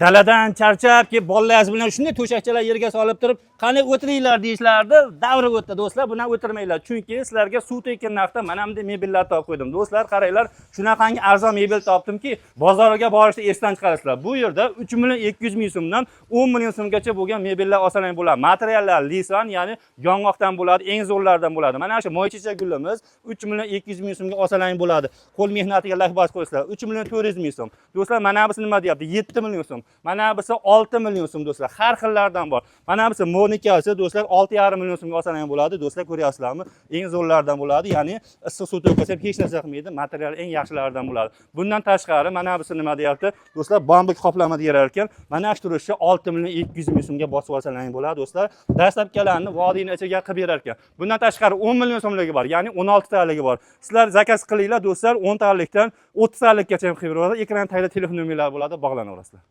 Daladan charchab kelib, bolalaringiz bilan shunday to'shakchalar yerga solib turib, "Qani, o'tiringlar", deyishlardi. Davri o'tdi, do'stlar, bundan o'tirmanglar, chunki sizlarga suv tekin narxda mana bunday mebellar topib qo'ydim. Do'stlar, qaranglar, shunaqangi arzon mebel topdimki, bozorga borishni esdan chiqarasizlar. Bu yerda 3 million 200 ming so'mdan 10 million so'mgacha bo'lgan mebellar olsalang bo'ladi. Materiallar lisan, ya'ni yong'oqdan bo'ladi, eng zo'rlaridan bo'ladi. Mana shu moychechak gulimiz 3 million 200 ming so'mga olsalang bo'ladi. Qo'l mehnatiga layk bosib qo'ysizlar. 3 million 400 ming so'm, do'stlar. Mana busi nima deyapti? 7 million so'm. Mana busi 6 million so'm, do'stlar. Har xillaridan bor. Mana busi Monikasi, do'stlar, 6,5 million so'mga olsalang bo'ladi. Do'stlar, ko'ryapsizlarmi, eng zo'rlaridan bo'ladi, ya'ni issiq suv to'kilsa ham hech narsa qilmaydi, material eng yaxshilaridan bo'ladi. Bundan tashqari, mana busi nima deyapti, do'stlar? Bambuk qoplama deyilar ekan. Mana shu turishi 6 million 200 ming so'mga bosib olsalang bo'ladi, do'stlar. Dastlabkalarni vodiyni ichiga qilib berar ekan. Bundan tashqari 10 million so'mligi bor, ya'ni 16 taligi bor. Sizlar zakaz qilinglar, do'stlar, 10 talikdan 30 talikgacha ham qilib beradi. Ekran tagida telefon nomerlari bo'ladi, bog'lanaverasizlar.